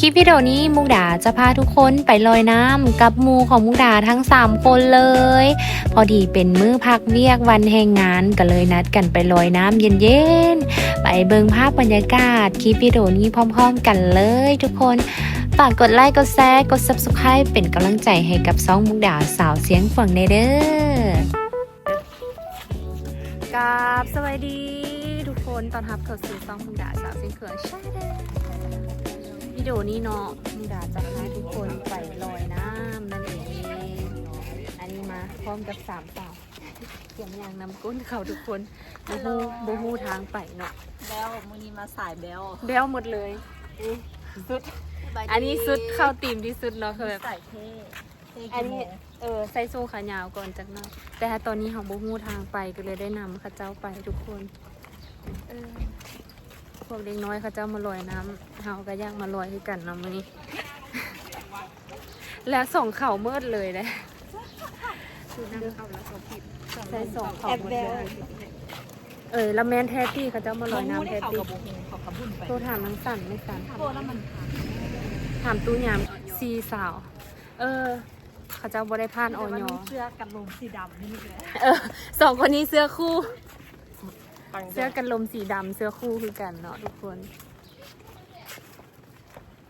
ຄລິปวิดีโอนี้มุกดาจะพาทุกคนไปลอยน้ำกับหมู่ของมุกดาทั้งสามคนเลย พอดีเป็นมื้อพักเวียกวันแรงงาน ก็เลยนัดกันไปลอยน้ำเย็นๆ ไปเบิ่งภาพบรรยากาศคลิปวิดีโอนี้พร้อมๆ กันเลยทุกคน ฝากกดไลค์ กดแชร์ กด Subscribe เป็นกำลังใจให้กับช่องมุกดาสาวเชียงขวางแด่เด้อ กราบสวัสดีทุกคน ต้อนรับเข้าสู่ช่องมุกดาสาวเชียงขวาง วิดีโอนี้เนาะ มุกดาจะพาทุกคนไปลอยน้ำนั่นเอง อันนี้มาพร้อมกับสามสาว เตรียมย่างนำก้นเขาทุกคน บ่ฮู้ บ่ฮู้ทางไปเนาะ แบ้ว มื้อนี้มาสายแบ้ว แบ้วหมดเลย นี่สุด อันนี้สุดเข้าธีมที่สุดเนาะ คือแบบ สายเท่ เท่ อันนี้ กี่โมง เออ ใส่โซ่ขายาวก่อนจักหน่อย แต่ถ้าตอนนี้เฮาบ่ฮู้ทางไป ก็เลยได้นำเขาเจ้าไปทุกคน เออ พวกเด็กน้อยเขาเจ้ามาลอยน้ำ เฮาก็อยากมาลอยคือกันเนาะมื้อนี้ แล้วสองเขาเมิดเลยเด้ ใส่สองเขาเมิดเลย เออ แล้วแม่นแท้ติ เขาเจ้ามาลอยน้ำแท้ติ โทรถามนางสัน นางสัน ถามตู้ยาม สี่สาว เออ เขาเจ้าบ่ได้ผ่าน อย เสื้อกันลมสีดำนี่แหละ เออ สองคนนี้เสื้อคู่ เสื้อกันลมสีดำ เสื้อคู่คือกันเนาะทุกคน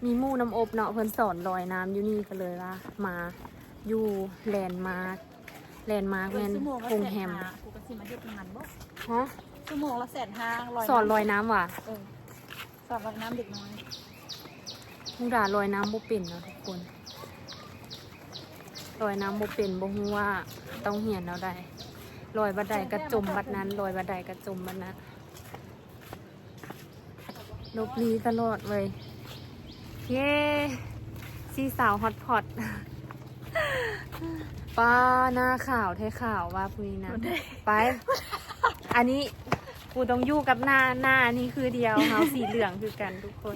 มีหมู่นำอบเนาะ เพิ่นสอนลอยน้ำอยู่นี่ ก็เลยว่ามาอยู่แลนด์มาร์ค แลนด์มาร์คแม่นโฮงแฮม กูก็สิมาเฮ็ดนำมันบ่ ฮะ ชั่วโมงละแสนห้า ลอยน้ำ สอนลอยน้ำหวา เออ สอนลอยน้ำเด็กน้อย มุกดาลอยน้ำบ่เป็นเนาะทุกคน ลอยน้ำบ่เป็น บ่ฮู้ว่าต้องเรียนแนวใด ลอยบัดใดก็จมบัดนั้น ลอยบัดใดก็จมบัดนั้น หลบหนีตลอดเลย เย้ สี่สาวฮอตพอต ป้า หน้าขาวแท้ ขาวว่าผู้นี้นะ ไป อันนี้กูต้องอยู่กับหน้า หน้าอันนี้คือเดียว เฮาสีเหลืองคือกันทุกคน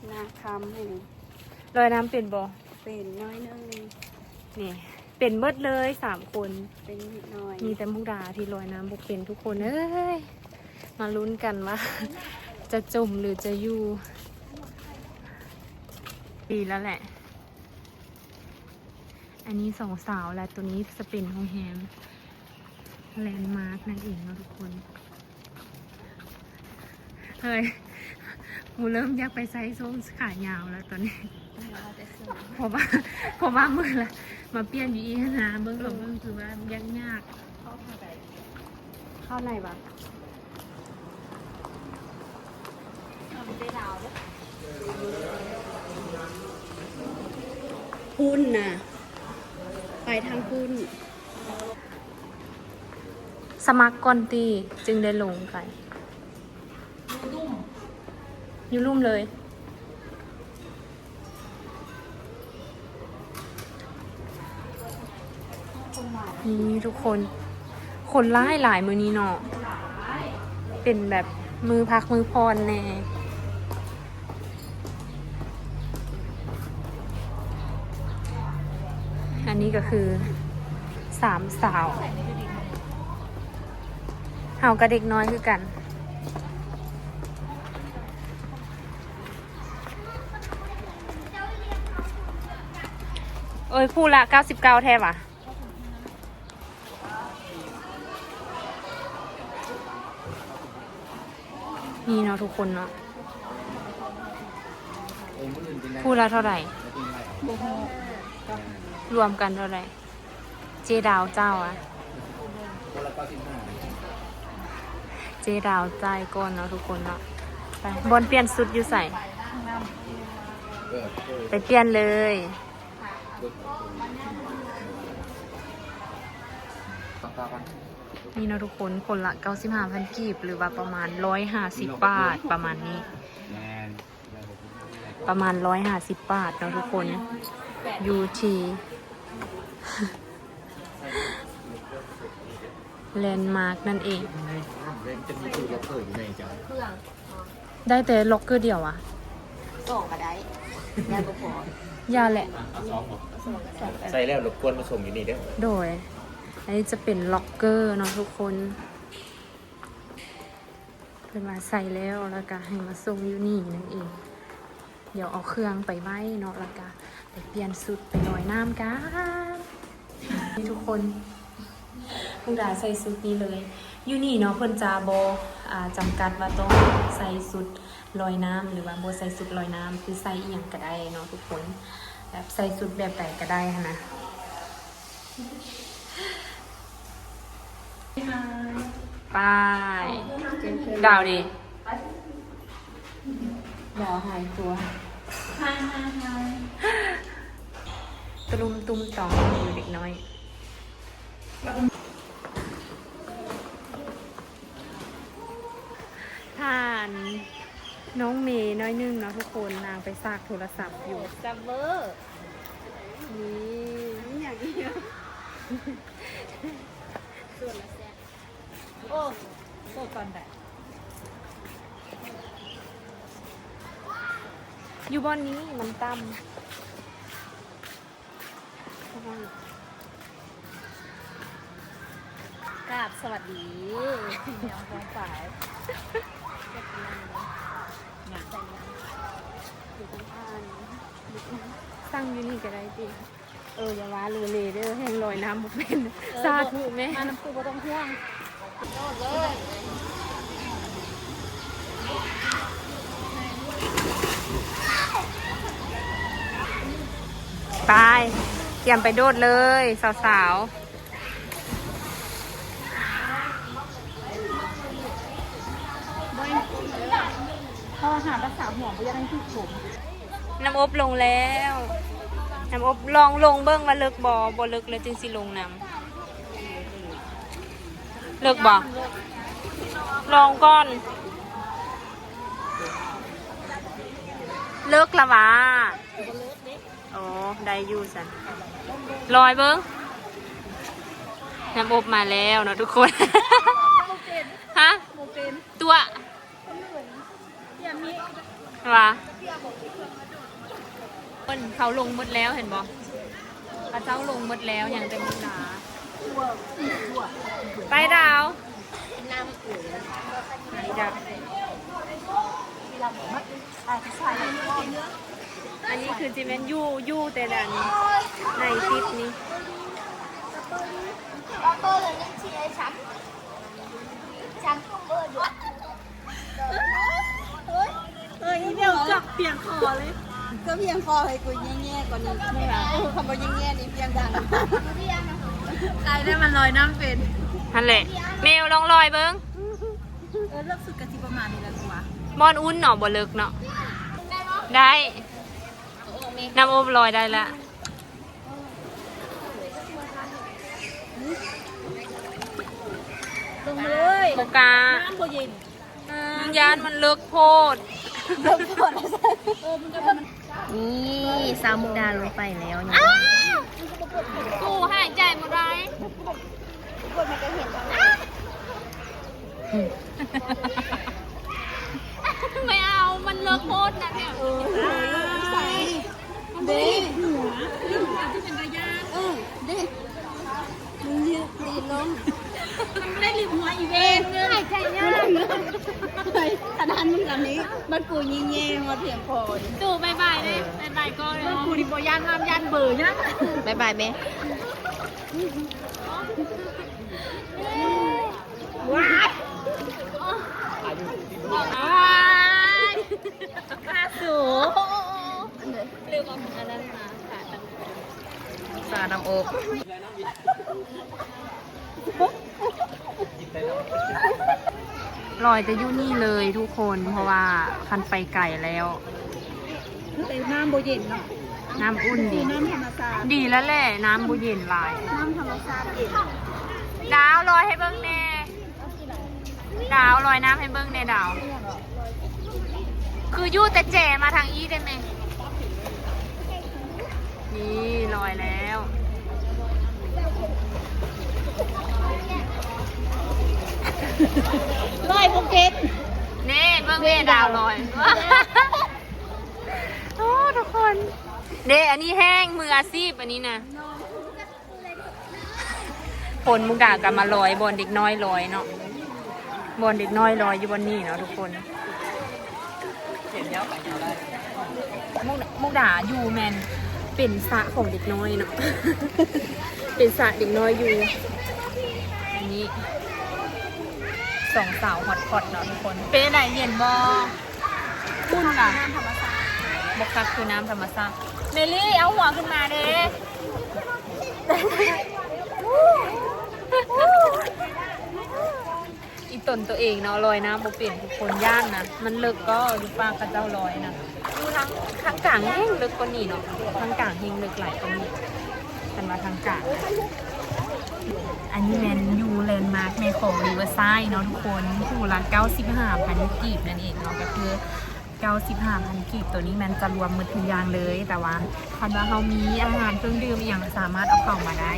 หน้าคล้ำ ลอยน้ำเป็นบ่ เป็นน้อยหนึ่ง นี่ เป็นเบิดเลยสามคน เป็นนิดหน่อย มีแต่มุกดาที่ลอยน้ำบ่เป็นทุกคนเอ้ย มาลุ้นกันว่าจะจมหรือจะอยู่ ดีแล้วแหละ อันนี้สองสาว และตัวนี้จะเป็นโฮงแฮมแลนด์มาร์คนั่นเองเนาะทุกคน เฮ้ย กูเริ่มอยากไปใส่ส้นขายาวแล้วตอนนี้ เพราะว่า เพราะว่ามื้อละมาเปลี่ยนอยู่อีกนะ เบิ่งของเบิ่งคือว่ายากๆ เข้าไหนวะ พุ้นนะ ไปทางพุ้น สมัครก่อนติ จึงได้ลงไป อยู่ลุ่มเลย นี่ทุกคน คนหลายหลายมื้อนี้เนาะ เป็นแบบมื้อพักมื้อผ่อนแน่ อันนี้ก็คือสามสาว เฮาก็เด็กน้อยคือกัน เอ้ย คู่ละเก้าสิบเก้าแท้หวา นี่เนาะทุกคนเนาะ คู่ละเท่าไหร่ บ่ฮู้ รวมกันเท่าไหร่ เจดาวเจ้าอะ เจดาวจ่ายก่อนเนาะทุกคนเนาะ ไป บ่อนเปลี่ยนชุดอยู่ไส ไปเปลี่ยนเลย นี่เนาะทุกคน คนละเก้าสิบห้าพันกีบ หรือว่าประมาณร้อยห้าสิบบาท ประมาณนี้ แม่น ประมาณร้อยห้าสิบบาทเนาะทุกคน อยู่ที่แลนด์มาร์คนั่นเอง ได้แต่ล็อกเกอร์เดียวอะ สองก็ได้ ได้บ่พอ อย่าแหละ ใส่แล้วรบกวนมาส่งอยู่นี่เด้อ โดย อันนี้จะเป็นล็อกเกอร์เนาะทุกคน เพิ่นว่าใส่แล้ว แล้วก็ให้มาส่งอยู่นี่นั่นเอง ດຽວເອົາເຄື່ອງໄປໄວ້ເນາະ ແລ້ວກະໄປປ່ຽນຊຸດໄປລອຍນ້ຳກັນ. ນີ້ທຸກຄົນ ມຸກດາໃສ່ຊຸດນີ້ເລີຍ. ຢູ່ນີ້ເນາະ ເພິ່ນຈະບໍ່ ອ່າ ຈຳກັດວ່າຕ້ອງໃສ່ຊຸດລອຍນ້ຳ ຫຼືວ່າບໍ່ໃສ່ຊຸດລອຍນ້ຳ ຄືໃສ່ອີ່ຫຍັງກະໄດ້ເນາະທຸກຄົນ ແບບໃສ່ຊຸດແບບໃດກະໄດ້ຫັ້ນນະ. ໄປ ດາວເດ ດາວຫາຍຕົວ ຕະລຸມຕຸມຕອມຢູ່ເດັກນ້ອຍ. ທ່ານນ້ອງເມໜ້ອຍໜຶ່ງເນາະທຸກຄົນ ນາງໄປຊາກໂທລະສັບຢູ່ ຊັບເວີ ນີ້ ອີ່ຫຍັງອີກ ສ່ວນລະແຊບ ໂອ້ ໂຊກ່ອນໄດ້ ຢູ່ບ່ອນນີ້ມັນຕ່ຳ. ກາບສະຫວັດດີຍາມກອງປາຍ ສັ່ງຢູ່ນີ້ກະໄດ້ຕິ? ເອີ ຢ່າວ່າເລີເລເດີ ແຮ່ງລອຍນ້ຳບໍ່ເປັນ. ເອີ ສາທຸແມ່ ມານຳກູບໍ່ຕ້ອງຫ່ວງ. ໄປ ກຽມໄປໂດດເລີຍສາວໆ. ເພາະວ່າຫາພາສາຫົວບໍ່ຢາກໃຫ້ຖືກຊົມ. ນ້ຳອົບລົງແລ້ວ ນ້ຳອົບ ລອງລົງເບິ່ງວ່າເລິກບໍ່ ບໍ່ເລິກແລ້ວຈຶ່ງຊິລົງນຳ. ເລິກບໍ່? ລອງກ່ອນ. ເລິກລະຫວາ? ໂອ້ ໄດ້ຢູ່ຊັ້ນ ລອຍເບິ່ງ. ນ້ຳອົບມາແລ້ວເນາະທຸກຄົນ. ຮະ? ຕົວະ ວ່າ ເພິ່ນເຂົາລົງໝົດແລ້ວ ເຫັນບໍ່? ເຂົາເຈົ້າລົງໝົດແລ້ວ ຍັງແຕ່ມຸກດາ. ໄປດາວ ໄປດາວ. ອັນນີ້ຄືຊິແມ່ນຢູ່ ຢູ່ແຕ່ໃນຕິດນີ້. ເອີຍ ອີ່ດຽວຈັບພຽງຄໍເລີຍ. ກໍພຽງຄໍໃຫ້ກູແຍ່ໆກວ່ານີ້. ເອີ ຄັນບໍ່ແຍ່ໆນີ້ພຽງດັງ. ຕາຍແລ້ວ ມັນລອຍນ້ຳເປັນ. ຫັ້ນແຫຼະ ແມວລອງລອຍເບິ່ງ. ເອີ ເລິກສຸດກະຊິປະມານນີ້ແຫຼະຕົວະ. ບ່ອນອຸ່ນເນາະ ບໍ່ເລິກເນາະ. ໄດ້ ນ້ຳອົບລອຍໄດ້ລະ. ລົງມາເລີຍ ບໍ່ກ້າ ນ້ຳບໍ່ເຢັນ. ອືມ ຢ້ານມັນເລິກໂພດ. ເລິກໂພດ. ເອີ ມັນກະ ນີ້ ສາວມຸກດາລົງໄປແລ້ວ. ອ້າວ ກູຫາຍໃຈບໍ່ໄດ້. ບໍ່ເອົາ ມັນເລິກໂພດນະ. ເອີ ໃສ່ ເດ້ ຫົວ ເອີ ເດ້ ມຶງຢືນຕີນລົງ. ມັນບໍ່ໄດ້ລິບຫົວອີເວນ ຫາຍໃຈຍາກ. ຂະໜາດມຶງອັນນີ້ ມັນປູແຍ່ໆ ຮອດພຽງພໍ. ຕູບາຍບາຍເດ້ ບາຍບາຍກ່ອນ. ມັນປູນີ້ບໍ່ຢ້ານນ້ຳ ຢ້ານເບີຍັງ. ບາຍບາຍແມ່. ວ້າຍ ວ້າຍ ຂ້າສູ. ລືມເອົາອັນນັ້ນມາ ສານ້ຳອົບ. ລອຍແຕ່ຢູ່ນີ້ເລີຍທຸກຄົນ ເພາະວ່າຄັນໄປໄກແລ້ວ. ເອີ ນ້ຳບໍ່ເຢັນເນາະ ນ້ຳອຸ່ນດີ ນ້ຳທຳມະຊາດ ດີແລ້ວແຫຼະ ນ້ຳບໍ່ເຢັນຫຼາຍ ນ້ຳທຳມະຊາດເຢັນ. ດາວ ລອຍໃຫ້ເບິ່ງແດ່ ດາວ ລອຍນ້ຳໃຫ້ເບິ່ງແດ່ດາວ. ຄືຢູ່ແຕ່ແຈມາທາງອີ້ໄດ້ແມ່. ນີ້ລອຍແລ້ວ ລອຍບໍ່ເປັນ. ນີ້ເບິ່ງແມ່ດາວລອຍ. ໂອ້ ທຸກຄົນ ເດ້ ອັນນີ້ແຮ່ງມືອາຊີບ ອັນນີ້ນະ. ຄົນມຸກດາກະມາລອຍບ່ອນເດັກນ້ອຍລອຍເນາະ ບ່ອນເດັກນ້ອຍລອຍຢູ່ບ່ອນນີ້ເນາະທຸກຄົນ. ຂຽນຍາວໄປຍາວໄດ້. ມຸກ ມຸກດາຢູ່ແມ່ນເປັນສະຂອງເດັກນ້ອຍເນາະ ເປັນສະເດັກນ້ອຍຢູ່. ອັນນີ້ສອງສາວຮອດພອດເນາະທຸກຄົນ. ເປັນໃດ ເຢັນບໍ່? ອຸ່ນນະ ບໍ່ຄັກຄືນ້ຳທຳມະຊາດ. ເມລີ້ ເອົາຫົວຂຶ້ນມາເດ້. ອີ່ຕົນໂຕເອງເນາະ ລອຍນ້ຳບໍ່ເປັນທຸກຄົນ ຢ້ານນະ ມັນເລິກກໍຢູ່ປາກເຂົາເຈົ້າລອຍນະ ຢູ່ທາງ ທາງກາງແຮ່ງເລິກກວ່ານີ້ເນາະ ທາງກາງແຮ່ງເລິກຫຼາຍກວ່ານີ້ ຄັນວ່າທາງກາງ. ອັນນີ້ແມ່ນຢູ່ແລນມາກແມ່ຂອງ Riverside ເນາະທຸກຄົນ ຄູ່ລະເກົ້າສິບຫ້າພັນກີບນັ້ນເອງເນາະ ກໍຄື ເກົ້າສິບຫ້າພັນກີບ ໂຕນີ້ແມ່ນຈະລວມໝົດທຸກຢ່າງເລີຍ ແຕ່ວ່າຄັນວ່າເຮົາມີອາຫານເຄື່ອງດື່ມອີ່ຫຍັງ ສາມາດເອົາເຂົ້າມາໄດ້.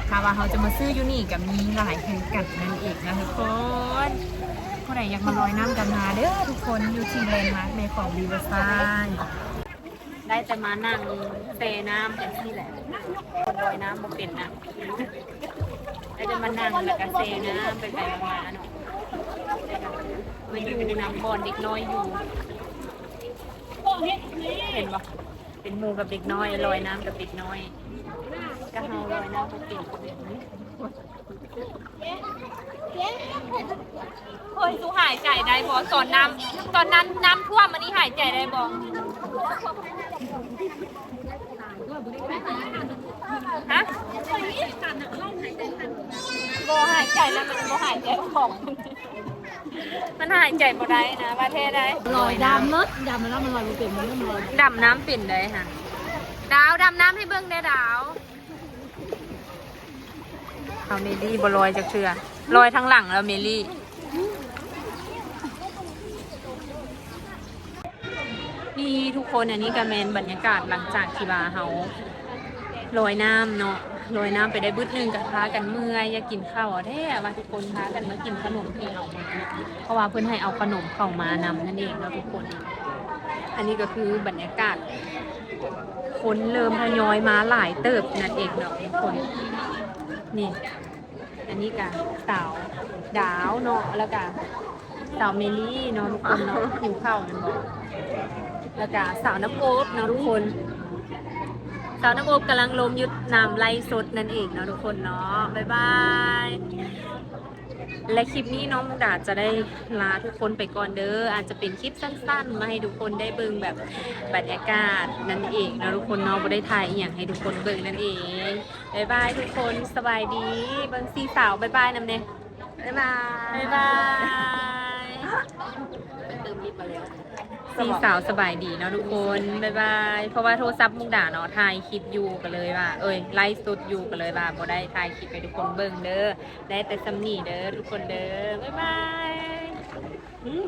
ຖ້າວ່າເຮົາຈະມາຊື້ຢູ່ນີ້ກໍມີຫຼາຍຄືກັນນັ້ນເອງນະທຸກຄົນ. ຜູ້ໃດຢາກມາລອຍນ້ຳກັບມາເດີທຸກຄົນ ຢູ່ທີ່ແລນມາກແມ່ຂອງ Riverside ໄດ້ແຕ່ມານັ່ງແຊ່ນ້ຳຈັ່ງຊີ້ແຫຼະ ຄົນລອຍນ້ຳບໍ່ເປັນນະ. ແລ້ວຈະມານັ່ງ ແລ້ວກະແຊ່ນ້ຳໄປໄປມາໆເນາະ ມາຢູ່ນຳບ່ອນເດັກນ້ອຍຢູ່ ເຫັນບໍ່ ເປັນໝູ່ກັບເດັກນ້ອຍ ລອຍນ້ຳກັບເດັກນ້ອຍ ກະເຮົາລອຍນ້ຳບໍ່ເປັນ. ເຮີ້ຍ ສູຫາຍໃຈໄດ້ບໍ່? ຕອນນ້ຳ ຕອນນ້ຳ ນ້ຳຖ້ວມອັນນີ້ຫາຍໃຈໄດ້ບໍ່? ຮະ? ບໍ່ຫາຍໃຈແລ້ວ ມັນບໍ່ຫາຍໃຈອອກ ມັນຫາຍໃຈບໍ່ໄດ້ນະ ວ່າແທ້ໄດ໋. ລອຍດຳເນາະ ດຳແລ້ວມັນລອຍບໍ່ເປັນ ມັນເລີ່ມລອຍ ດຳນ້ຳເປັນໄດ໋ຫະ. ດາວ ດຳນ້ຳໃຫ້ເບິ່ງແດ່ດາວ. ເອົາ ເມລີ້ບໍ່ລອຍຈັກເທື່ອ ລອຍທາງຫຼັງແລ້ວເມລີ້. ນີ້ທຸກຄົນ ອັນນີ້ກະແມ່ນບັນຍາກາດຫຼັງຈາກທີ່ວ່າເຮົາລອຍນ້ຳເນາະ ລອຍນ້ຳໄປໄດ້ບຶດໜຶ່ງກະພາກັນເມື່ອຍ ຢາກກິນເຂົ້າແທ້ວ່າທຸກຄົນ ພາກັນມາກິນຂະໜົມທີ່ເຮົາ ເພາະວ່າເພິ່ນໃຫ້ເອົາຂະໜົມເຂົ້າມານຳນັ້ນເອງເນາະທຸກຄົນ. ອັນນີ້ກະຄືບັນຍາກາດ ຄົນເລີ່ມທະຍອຍມາຫຼາຍເຕີບນັ້ນເອງເນາະທຸກຄົນ. ນີ້ ອັນນີ້ກະສາວດາວເນາະ ແລ້ວກະສາວເມລີ້ເນາະທຸກຄົນເນາະ ຫິວເຂົ້າແມ່ນບໍ່? ແລ້ວກະສາວນ້ຳອົບເນາະທຸກຄົນ ສາວນ້ຳອົບກຳລັງລົມຢູ່ນຳໄລຟ໌ສົດນັ້ນເອງເນາະທຸກຄົນເນາະ. ບາຍບາຍ. ແລະ ຄລິບນີ້ນ້ອງມຸກດາຈະໄດ້ລາທຸກຄົນໄປກ່ອນເດີ ອາດຈະເປັນຄລິບສັ້ນໆ ມາໃຫ້ທຸກຄົນໄດ້ເບິ່ງແບບບັນຍາກາດນັ້ນເອງເນາະທຸກຄົນເນາະ ບໍ່ໄດ້ຖ່າຍອີ່ຫຍັງໃຫ້ທຸກຄົນເບິ່ງນັ້ນເອງ. ບາຍບາຍທຸກຄົນ ສະບາຍດີ. ເບິ່ງສີ່ສາວບາຍບາຍນຳແດ່. ບາຍບາຍ ບາຍບາຍ. ສີ່ສາວສະບາຍດີເນາະທຸກຄົນ ບາຍບາຍ. ເພາະວ່າໂທລະສັບມຸກດາເນາະ ຖ່າຍຄລິບຢູ່ ກະເລີຍວ່າ ເອີຍ ໄລຟ໌ສົດຢູ່ ກະເລີຍວ່າບໍ່ໄດ້ຖ່າຍຄລິບໃຫ້ທຸກຄົນເບິ່ງເດີ. ໄດ້ແຕ່ສ່ຳນີ້ເດີທຸກຄົນເດີ ບາຍບາຍ. ອືມ